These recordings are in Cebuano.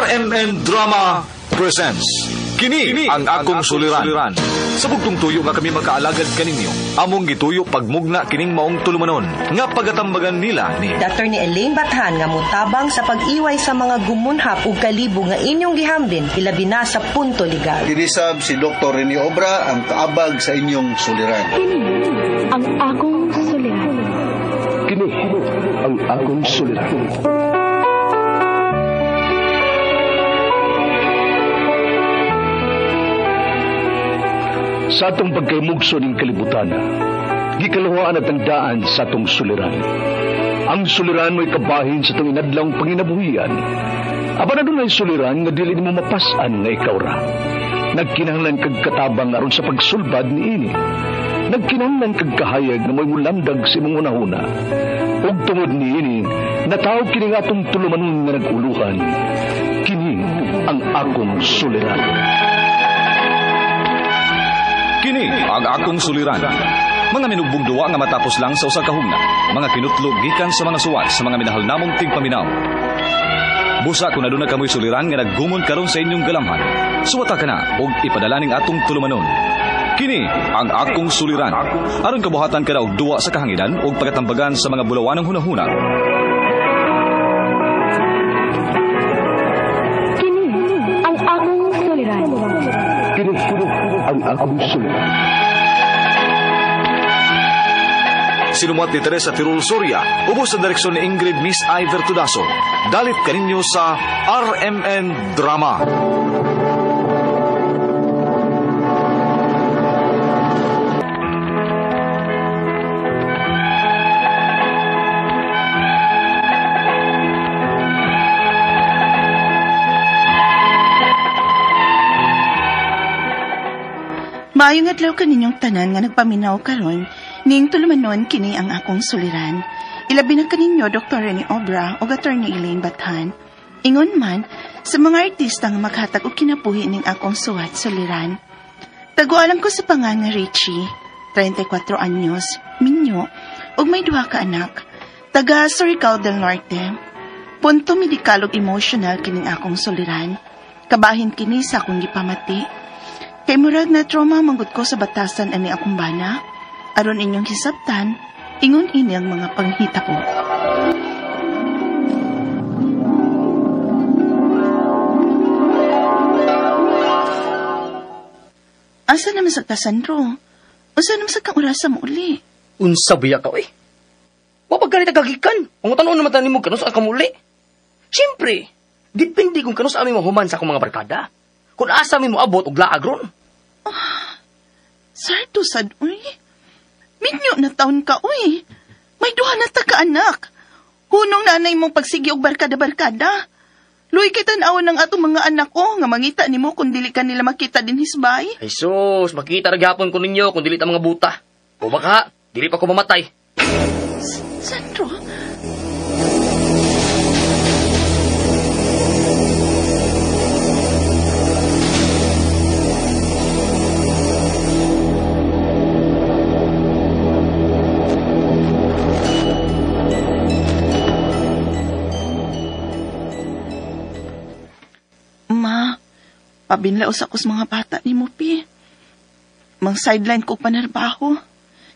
RMN Drama presents Kini ang akong suliran. Sa bugtong tuyo nga kami makaalagad kaninyo, among gituyo pagmugna kining maong tulumanon nga pagatambagan nila ni Attorney Elaine Bathan nga mutabang sa pag-iway sa mga gumunhap ug kalibo nga inyong gihambin ilabi na sa punto legal. Dinisab si Dr. Rene Obra ang kaabag sa inyong suliran. Kini ang akong suliran. Kini ang akong suliran. Sa atong pagkaymugso ning kalibutan, gikaluhaan at ang daan sa atong suliran. Ang suliran mo'y kabahin sa atong inadlawng panginabuhian. Apan adunay suliran nga dili nimo mapas-an nga ikaw ra. Nagkinahanglan kag katabang aron sa pagsulbad niini. Nagkinahanglan kag kahayag nga mo'y mulamdag sa imong hunahuna. Ug tungod niini, natawag kini nga atong tulumanon nga nag-uluhan. Kini ang akong suliran. Kini ang akong suliran. Mga minugbong duwa nga matapos lang sa usa ka hugna. Mga kinutlog gikan sa mga suwat sa mga minahal namong tigpaminaw. Busa kung aduna kamoy suliran nga naggumon karon sa inyong galamhan. Suwata ka na og ipadala ning atong tulumanon. Kini ang akong suliran. Aron kabuhatan ka na og duwa sa kahanginan og pagatambagan sa mga bulawanong hunahuna. Kini ang akong suliran. Kini ang akong suliran. Sinumuat ni Teresa Tirul Soria, ubos sa direksyon ni Ingrid Miss Iver Tudaso. Dalit kaninyo sa RMN Drama. Maayong adlaw kaninyong tanan nga nagpaminaw karon ning tulumanon kini ang akong suliran. Ilabi na kaninyo Dr. Rene Obra ug Attorney Elaine Bathan. Ingon man sa mga artista nga maghatag og kinabuhi ning akong suwat suliran. Tagualan ko sa pangan nga Richie, 34 anyos, minyo ug may duha ka anak. Taga Surigao del Norte. Punto medikal ug emotional kining akong suliran. Kabahin kini sa akong gipamati. Kay murag na trauma manggod ko sa batasan ani akong bana. Aron inyong hisabtan, ingon ini ang mga panghita ko. Asa naman sa ka, Sandro? Unsa naman sa kang orasa mo uli? Unsa biya ka, oy? Wa pa ganit gagikan. Ang tanon naman tanim mo kanus ang kamuli. Siyempre, depende kung kanus ami mahuman sa akong mga barkada. Kung asa mi moabot og laag ron. Sarto sad, uy. Minyo na taon ka, uy. May duha na ta ka, anak. Hunong nanay mong pagsigi og barkada-barkada. Luy kay tan-awon ng atong mga anak ko nga mangita nimo kung dili ka nila makita din hisbay. Ay sus, makita ra gyapon ko ninyo kung dili ta mga buta. O baka dili pa ko mamatay. Sandro. Ma, pabinlaos ako sa mga bata ni Mupi. Mang sideline ko panarbaho.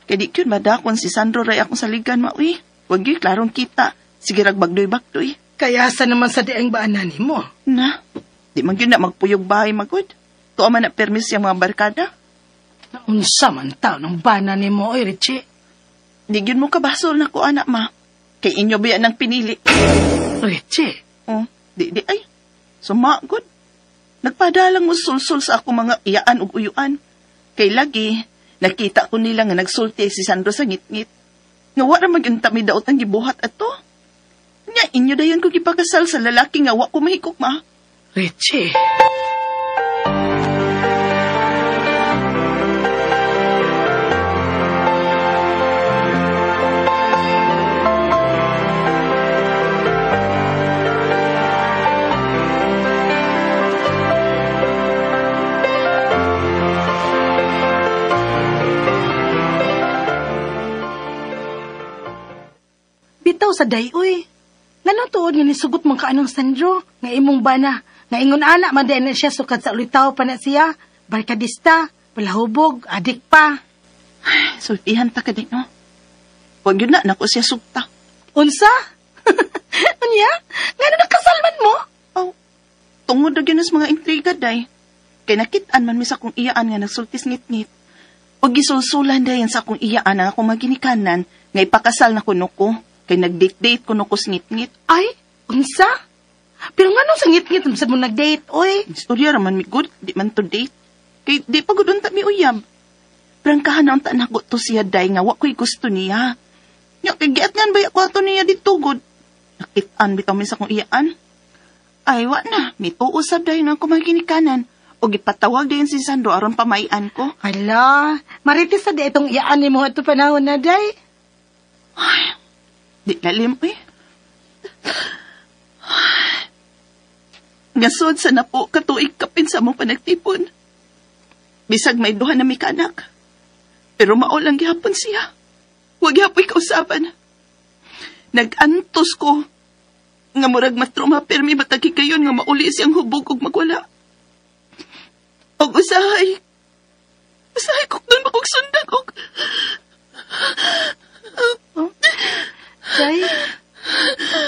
Kaya di yun madakon si Sandro ray akong saligan, maui. Wag yun, klarong kita. Sige rag bagdoy-bagdoy. Kaya sa naman sa diang baanan ni mo? Na, di man yun na magpuyog bahay magod. Tuwa man na permis yung mga barkada. Naunsa man tao ng bana ni mo, oy, Richie. Di yun mo kabasol na ko, anak, ma. Kay inyo ba yan ang pinili? Richie? Oh, di ay. Sumagod. Nagpadalang mo sulsul sa ako mga iyaan ug uyuan. Kay lagi, nakita ko nila nga nagsulti si Sandro sa ngitngit. Nga wa ra mag-untami daot ang gibuhat ato. Nya inyo dayon ko gipakasal sa lalaki nga wa ko mahikok ma. Richie. Bitaw sa dayoy. Ngano tuod nga nisugot man ka anang Sandro nga imong bana Nga ingon ana man din na siya sukad sa ulitaw pa na siya. Barkadista, palahubog, adik pa. Ay, sultihan ta ka din, no? Huwag yun na, nako siya sugta. Unsa? Unya? Ngano nakasalman mo? Oh, tungod na gyud sa mga intriga, day. Kay nakit-an man mi sa akong iyaan nga nagsultis ngit-ngit. Huwag gisulsulan dayon sa akong iyaan ang akong maginikanan nga ipakasal na kuno ko. Kay nag-date-date kuno ko sa ngit-ngit. Ay, unsa? Pero ngano sa ngit-ngit sad mo nag-date, oy? Istorya raman mi good, di man to date. Kay di pa gud unta mi uyab. Prangkahan na unta nako to siya day nga wa ko'y gusto niya. Nya kay giatngan ba ako ato niya dito gud. Nakit-an bitaw mi sa akong iyaan. Ay wa na, mituo sab dayon ang kumaginikanan. O gipatawag dayon si Sandro aron pamayan ko. Hala, marites sa di itong iyaan nimo ato panahon na day. Ay, di lalim oy. Ngasod sa napo katuig kapin sa among panagtipon. Bisag may duha na mi kaanak. Pero mao lang gihapon siya. Wa gihapoy kausaban. Nag-antos ko nga murag matruma pirmi matagi kayon nga mauli siyang hubog og magwala. Og usahay kog doon makog sundag og oh. Day.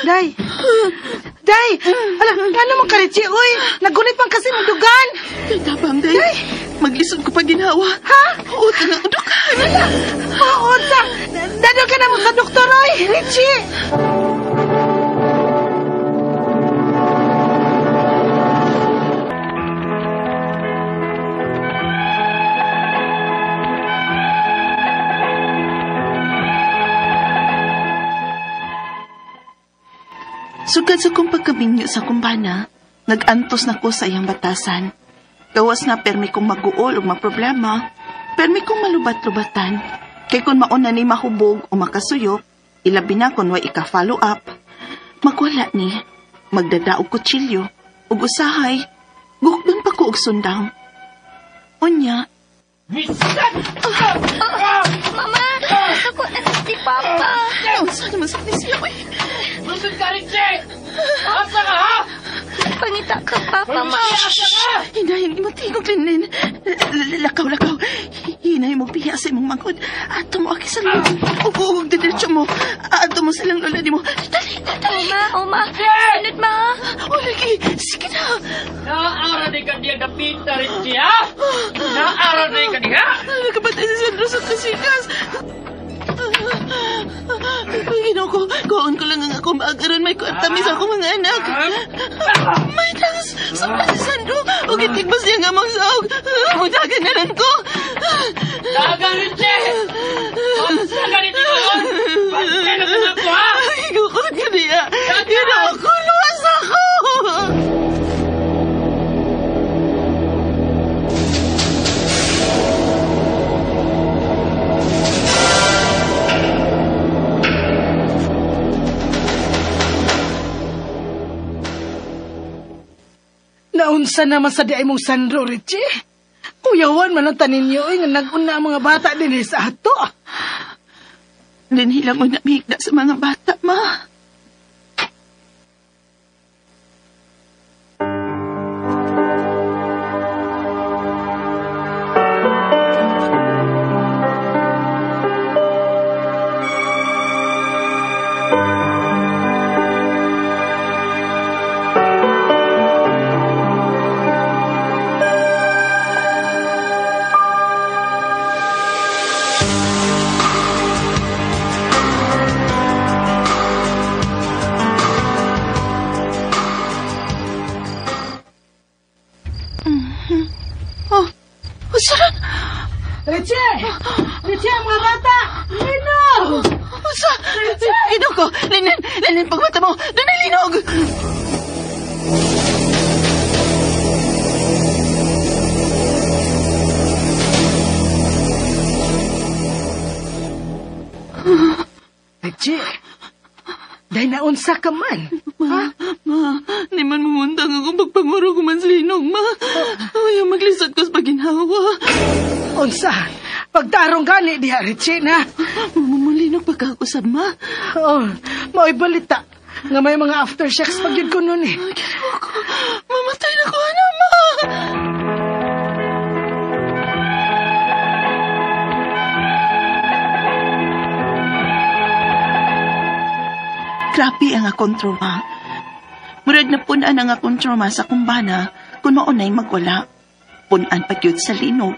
Day. Day. Hala, ano mo ka, Richie? Uy, nagunit man kasi mong dugan. Day, tabang, day. Day. Maglisod ko pa ginawa. Ha? Oo, tanang dugan. Hala, oo, sa. Dadal ka na mo sa doktor, oy, Richie. Sugad sa kong pagkaminyo sa kumbana, nag-antos na ko sa iyang batasan. Gawas nga permi kong mag-uol o maproblema, permi kong malubat-lubatan. Kay kung mauna ni mahubog o makasuyop, ilabi na kung way ika-follow up. Magwala ni, magdadaog kutsilyo, ug usahay, gukdon pa ko og sundang. Unya, Mama, ako na si Papa. Unsa naman sa siya, oy. Sundon ka, Richie! Asa ka, ha? Pangita ka, Papa, ma. Hinahin mo, tingog, Linin. Lakaw, lakaw. Hinahin mo, piya sa imong mangod. Ato mo, aki sa loob. Ugo, diretso mo. Ato mo silang lola ni mo. Dali, dali. Oma, oma. Sunod, ma. O, lagi. Sige na. Naara di ka diya dapita, Richie, ha? Naara di ka diya? Nakabatay si Sandro sa kasikas. Ginoo ko, kuon ko lang ang ako maagaron. May kuantami sa akong mga anak. May tangs, sobra si Sandro. O gitigbas niya nga mong saog. Mudagan na lang ko. Dagan, Richie! Dagan ni Tinoon! Bantay na sa ko, ha? Gukod ka niya. Ginoo ko, luwas ako! Naunsa naman sa di ay mong Sandro, Richie. Kuyawan man ang tanin niyo, nga nag-una ang mga bata din sa ato. Dinhilang mo na mihigda sa mga bata, ma. Richie! Richie, ang mga bata! Linog! Usa! Linog ko! Linin! Linin, pagmata mo! Doon ay linog! Richie! Dahil naunsa ka man. Ma, ma, di man mumundang akong pagpanguro ko man sa linog, ma. Ayaw maglisod ko sa paginhawa. Unsa? Pagtarong gani diha, Richie, na. Mumulinog pa ka ako sa ma. Oh, mao'y balita nga may mga aftershocks pag yun ko nun eh. Ay, Ginoo ko. Mamatay na Grabe ang akong trauma. Murag napun-an ang akong trauma sa akong bana kung maunay magwala. Pun-an pa gyud sa linog.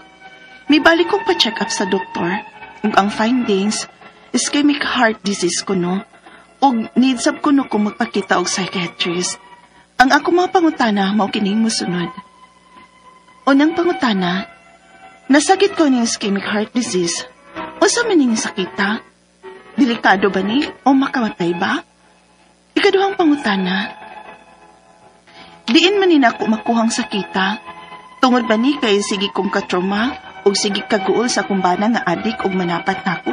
Mibalik kong pa-check up sa doktor. Ug ang findings, ischemic heart disease kuno. Ug need sab kuno kong magpakita og psychiatrist. Ang ako mga pangutana mao kining mosunod. Unang pangutana, nasakit ko ning ischemic heart disease. Unsa man ning sakita? Delikado ba ni o makamatay ba? Ikaduhang pangutana, diin man ni nako makuhang sakita? Tungod ba ni kay sige kong katrauma o sige kaguol sa akong bana nga adik og manapat nako?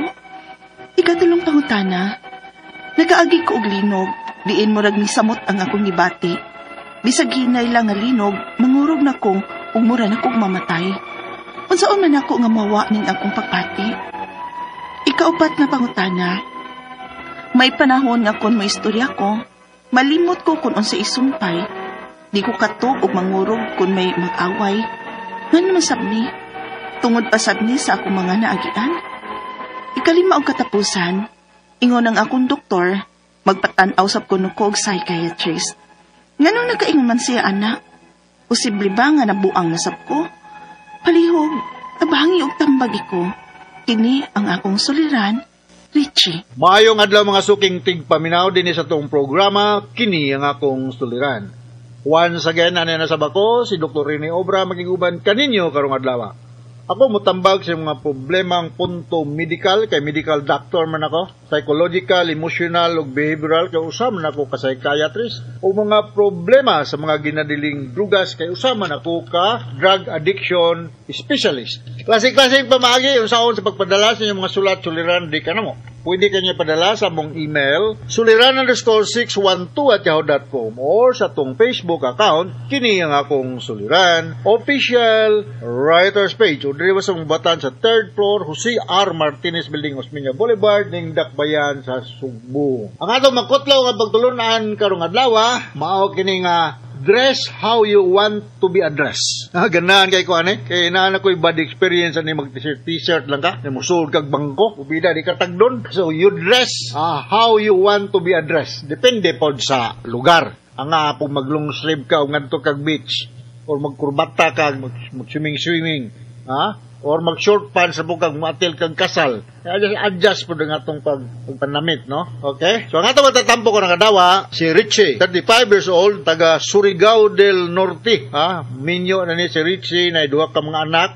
Ikatulong pangutana, nakaagi ko og linog, diin murag nisamot ang akong gibati. Bisag hinay lang nga linog, mangurog na ko ug mura na kong mamatay. Unsaon man ako nga mawa ning akong pagbati? Ikaupat nga pangutana, may panahon nga kon moistorya ko, malimot ko kung unsa isumpay. Di ko katog og mangurog kung may mag-away. Ngano man sab ni? Tungod pa sab ni sa akong mga naagian? Ikalima og katapusan, ingon ang akong doktor, magpatan-aw sab kuno ko og psychiatrist. Nganong nakaingon man siya, ana? Posible ba nga nabuang na sab ko? Palihog, tabangi og tambagi ko. Kini ang akong suliran, Richie. Maayong adlaw, mga suking tigpaminaw, dinhi sa atong programa, Kini ang Akong Suliran. Once again, anay na sab ako, si Dr. Rene Obra, makiguban kaninyo karong adlaw. Ako mutambag sa mga problemang punto medical, kay medical doctor man ako, psychological, emotional, ug behavioral, kay usa man ako ka psychiatrist, o mga problema sa mga ginadiling drugas, kay usa man ako ka drug addiction specialist. Klase-klaseng pamaagi unsaon sa pagpadala sa inyong mga sulat suliran di kanamo. Pwede kanyo padala sa among email suliran_612@yahoo.com or sa atong Facebook account, Kini ang Akong Suliran Official Writers Page, o diri sa among batan sa third floor, Jose R. Martinez Building, Osmeña Boulevard, ning Dakbayan sa Sugbo. Ang atong makutlaw nga pagtulunan karong adlaw mao kini nga "Dress how you want to be addressed." Ah, ganahan kay ko ani. Kay naa na ko'y bad experience ani, mag t-shirt, t-shirt lang ka. Musulod kag bangko, ubida di ka tagdon. So you dress how you want to be addressed. Depende pod sa lugar. Ang nga kung mag long sleeve ka o ngadto kag beach or magkurbata ka, mag swimming swimming, ha? Or mag short pants sa bukag muatil kag kasal. Adjust, adjust po ang atong pagpanamit, no? Okay? So ang atong matatampo ko nakadawa, si Richie, 35 years old, taga Surigao del Norte. Ha? Minyo na ni si Richie, na duha ka mga anak.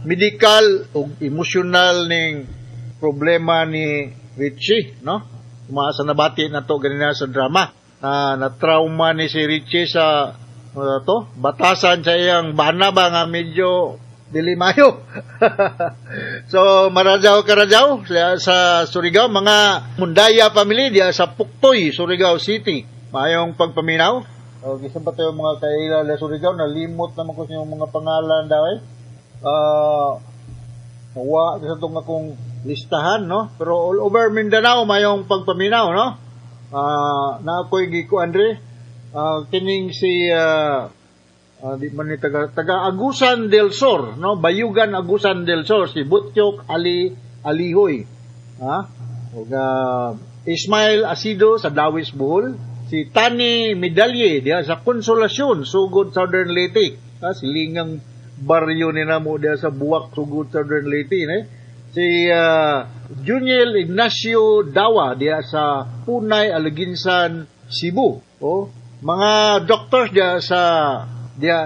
Medical o emotional ning problema ni Richie, no? Umaasa nabati na to ganina sa drama. Na trauma ni si Richie sa to, batasan sa iyang bana ba nga medyo dili mayo. So marajaw karajaw sa Surigao, mga Mundaya family diya sa Puktoy, Surigao City. Maayong pagpaminaw. O gisan pa tayo mga kaila sa Surigao, nalimot naman ko sa inyong mga pangalan daw eh. Wa sa itong akong listahan, no? Pero all over Mindanao, mayong pagpaminaw, no? Na ako'y giko Andre, kining si di man ni taga, taga Agusan del Sur, no? Bayugan, Agusan del Sur, si Butyok Ali Alihoy. Ha? Ug Ismail Asido sa Dawis, Bohol, si Tani Medalye diha sa Consolacion, Sugod, Southern Leyte. Ha, silingang baryo ni namo diha sa Buwak, Sugod, Southern Leyte, ne? Si Juniel Ignacio Dawa diha sa Punay, Aloguinsan, Cebu. Oh, mga doctors diha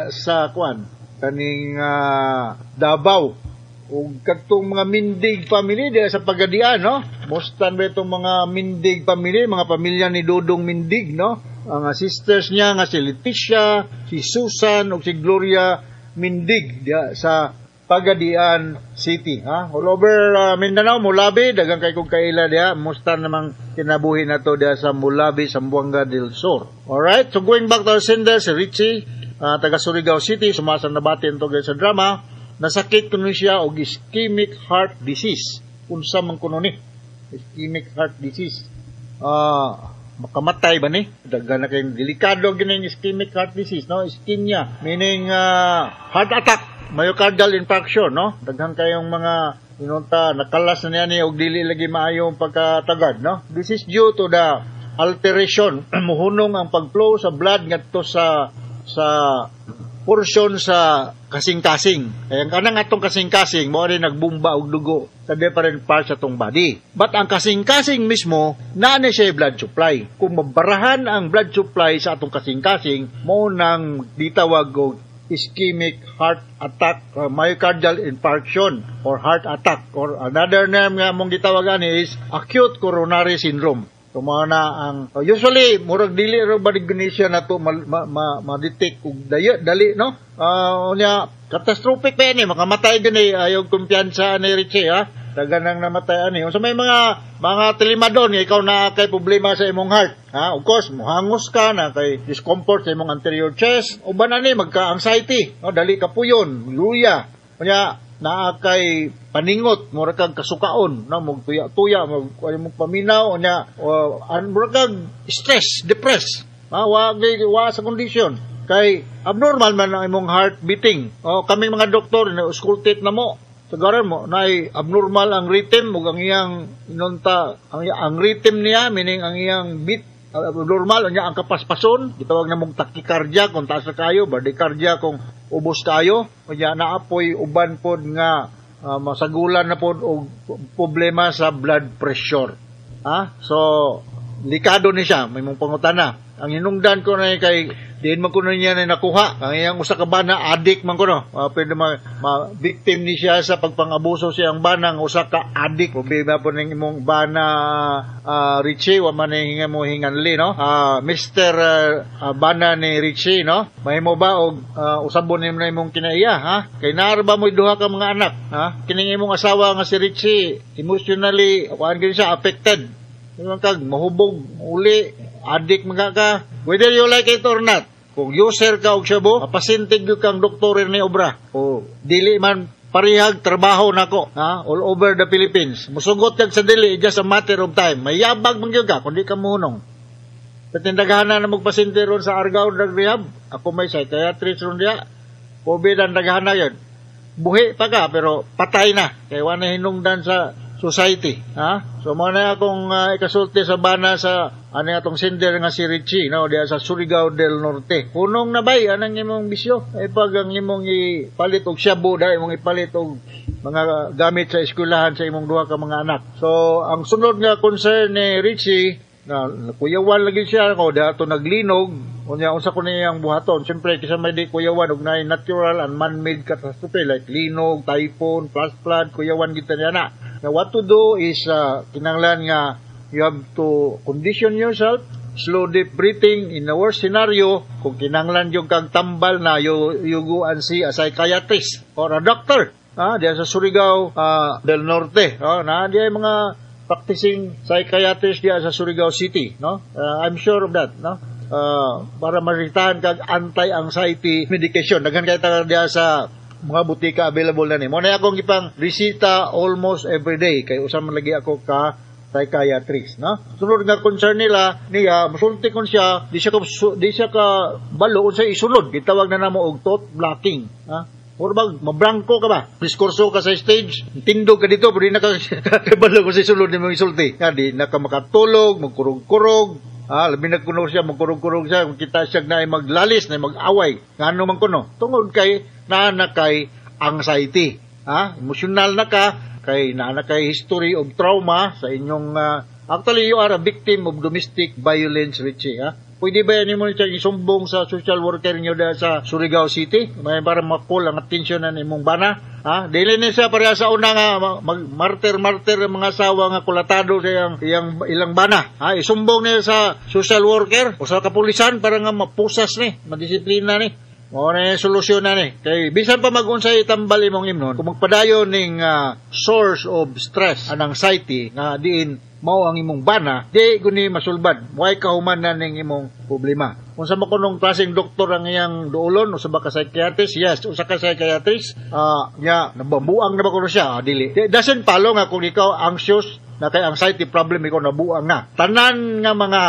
sa kuan kaning Davao ug kadtong mga Mindig family diha sa Pagadian, no? Mustan ba itong mga Mindig family, mga pamilya ni Dodong Mindig, no? Ang sisters niya nga si Leticia, si Susan ug si Gloria Mindig diha sa Pagadian City, ha? All over Mindanao, Mulabi, daghang kay kong kaila diha. Musta namang kinabuhi na to diha sa Mulabi, Zamboanga del Sur. Alright, so going back to our sender, si Richie, taga Surigao City, sumasang nabati to sa drama, nasakit kuno siya og ischemic heart disease. Unsa man kuno ni? Ischemic heart disease. Makamatay ba ni? Daghan na kayong delikado gining ischemic heart disease, no? Ischemia, meaning heart attack, myocardial infarction, no? Daghan kayong mga inunta nakalas na niya ni og dili lagi maayo ang pagkatagad, no? This is due to the alteration, muhunong ang pag-flow sa blood ngadto sa portion sa kasing-kasing. Kaya ang kanang atong kasing-kasing, mao rin nagbumba og dugo sa different parts sa atong body. But ang kasing-kasing mismo, naa na siya blood supply. Kung mabarahan ang blood supply sa atong kasing-kasing, mao nang ditawag og ischemic heart attack, myocardial infarction or heart attack, or another name nga among gitawag ani is acute coronary syndrome. So mao na ang usually murag dili ra ba ni siya nato ma-detect og daya dali, no? Unya catastrophic pa ni, makamatay gani. Ayaw kumpiyansa ni Richie, ha. Dagan nang namatay ani. Unsa may mga tilimadon nga ikaw na kay problema sa imong heart, ha? Of course, muhangos ka na kay discomfort sa imong anterior chest, uban ani magka-anxiety, no? Dali ka puyon, luya. Unya naa kay paningot, mura kag kasukaon, no? Magtuya-tuya, mag mo paminaw, unya mura kag stress, depressed. Ha, wa sa kondisyon kay abnormal man ang imong heart beating. O kaming mga doktor na auscultate na mo, sagaran mo na abnormal ang rhythm ug ang iyang inunta ang rhythm niya, meaning ang iyang beat abnormal. Unya ang kapaspason, gitawag na mong tachycardia kung taas na kayo, bradycardia kung ubos kayo. Unya naapoy uban pod nga masagulan na pod og problema sa blood pressure, ha. So likado ni siya. May mong pangutana, ang hinungdan ko na kay diin man kuno niya na nakuha ang iyang usa ka bana, addict man kuno. Pwede ma victim ni siya sa pagpangabuso siyang bana ang usa ka addict. Problema po ning imong bana, Richie, wa man hinga mo hinganli, no? Mr. Bana ni Richie, no? Mahimo ba og usabon nimo na imong kinaiya, ha? Kay naa ba mo duha ka mga anak, ha? Kining imong asawa nga si Richie, emotionally kuan gid siya, affected. Yung kag mahubog, uli, addict mga ka. Whether you like it or not, kung user ka og shabu, mapasintig gyud kang doktor ni obra. O dili man parihag trabaho nako, ha? All over the Philippines. Musugot kag sa dili, just a matter of time. May yabag man gyud ka kung di ka muhunong. Patindagahan na magpasinti ron sa Argao Drug Rehab. Ako may psychiatrist ron diya. COVID ang daghan na yun. Buhi pa ka, pero patay na. Kaya wala hinungdan sa society. Ha? So, mao na akong ikasulti sa bana sa ano atong sender nga si Richie, no, diya sa Surigao del Norte. Hunong na bay anang imong bisyo. Ay pag ang imong ipalit og shabu, dahil imong ipalit og mga gamit sa eskwelahan sa imong duha ka mga anak. So, ang sunod nga concern ni Richie, na kuyawan lagi siya ko dato naglinog, unya unsa ko niyang buhaton? Siyempre, kisa may di kuyawan og naay natural and man-made catastrophe like linog, typhoon, flash flood, kuyawan kita niya na. Now, what to do is kinanglan nga you have to condition yourself, slow deep breathing. In the worst scenario, kung kinanglan yung kang tambal na, you go and see a psychiatrist or a doctor. Ah, diyan sa Surigao del Norte. Oh, na diyan mga practicing psychiatrist diyan sa Surigao City, no? I'm sure of that, no? Para maritahan kag anti-anxiety medication. Daghan kay ta diya sa mga butika, available na ni. Mao na akong ipang resita almost every day kay usa man lagi ako ka psychiatrist, no? Sunod nga concern nila niya, musulti kon siya, di siya ka balo unsay isulod. Gitawag na namo og thought blocking, ha? Mura bag, mabrangko ka ba? Diskurso ka sa stage, tindog ka dito, pero di na ka kabalo kung sa isulod ni mong isulti. Nga, di na ka makatulog, magkurog-kurog, ah, labi na kuno siya, magkurog-kurog siya, kung kita siya na ay maglalis, na ay mag-away. Ngano man kuno? Tungod kay, naa na kay anxiety. Ha? Emosyonal na ka, kay naa na kay history of trauma sa inyong, actually, you are a victim of domestic violence, Richie. Ha? Pwede ba yan mo siya isumbong sa social worker niyo da sa Surigao City? May para makul ang atensyon na imong bana. Ha? Dili ni siya pareha sa una nga mag martir-martir ang mga asawa nga kulatado sa iyang ilang bana. Ha? Isumbong niya sa social worker o sa kapulisan para nga mapusas ni, madisiplina ni. Mao na yung solusyon na ni. Kay bisan pa mag-unsay itambal imong imnon, kung magpadayon ning source of stress and anxiety nga diin mao ang imong bana, di guni masulbad. Way kahuman na ning imong problema. Kung sa makunong klaseng doktor ang iyang duolon, usa ba ka psychiatrist? Yes, usa ka psychiatrist. Nya nababuang na ba kuno siya? Ah, dili. It doesn't follow nga kung ikaw anxious na kay anxiety problem, ikaw nabuang na. Tanan nga mga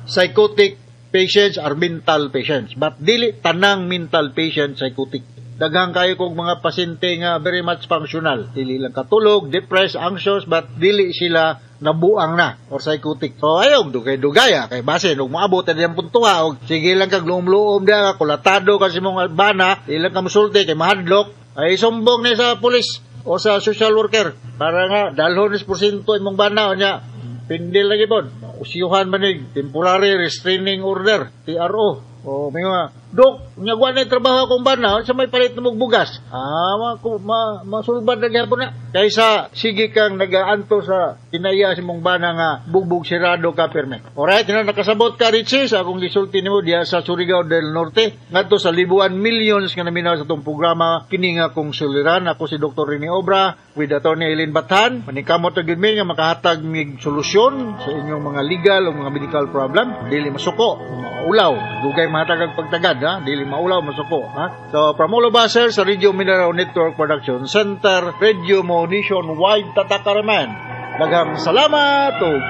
psychotic patients are mental patients. But dili tanang mental patient psychotic. Daghang kayo kog mga pasyente nga very much functional. Dili lang katulog, depressed, anxious, but dili sila nabuang na or psychotic. So ayaw dugay-dugaya kay base og moabot na diyang puntuha og sige lang kag luom-luom diha, kulatado ka sa imong bana, di lang ka musulti kay mahadlok, ay sumbong ni sa pulis o sa social worker para nga dalhon ni porsyento imong bana nya pindil lagi pod. Usiyuhan man ni temporary restraining order, TRO. O may nga, "Dok, nya wa na trabaho akong bana sa may palit na mong bugas." Ah, ma, masulbad na gyapon na. Kaysa sige kang nagaanto sa kinaya sa imong bana nga bugbog sirado ka pirme. Alright, na nakasabot ka, Richie, sa akong gisulti nimo diha sa Surigao del Norte ngadto sa libuan millions nga naminaw sa atong programa kini nga Akong Suliran. Ako si Dr. Rene Obra with Attorney Eileen Bathan. Manikamot na gyud mi nga makahatag mig solusyon sa inyong mga legal o mga medical problem. Dili masuko, maulaw. Dugay mahatag ang pagtagad, ha? Dili maulaw, masuko, ha? So, from all of us here sa Radio Mindanao Network Production Center, Radio Mo Nationwide, Tatakaraman. Daghang salamat ug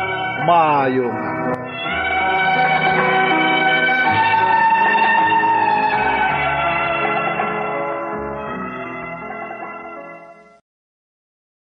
maayong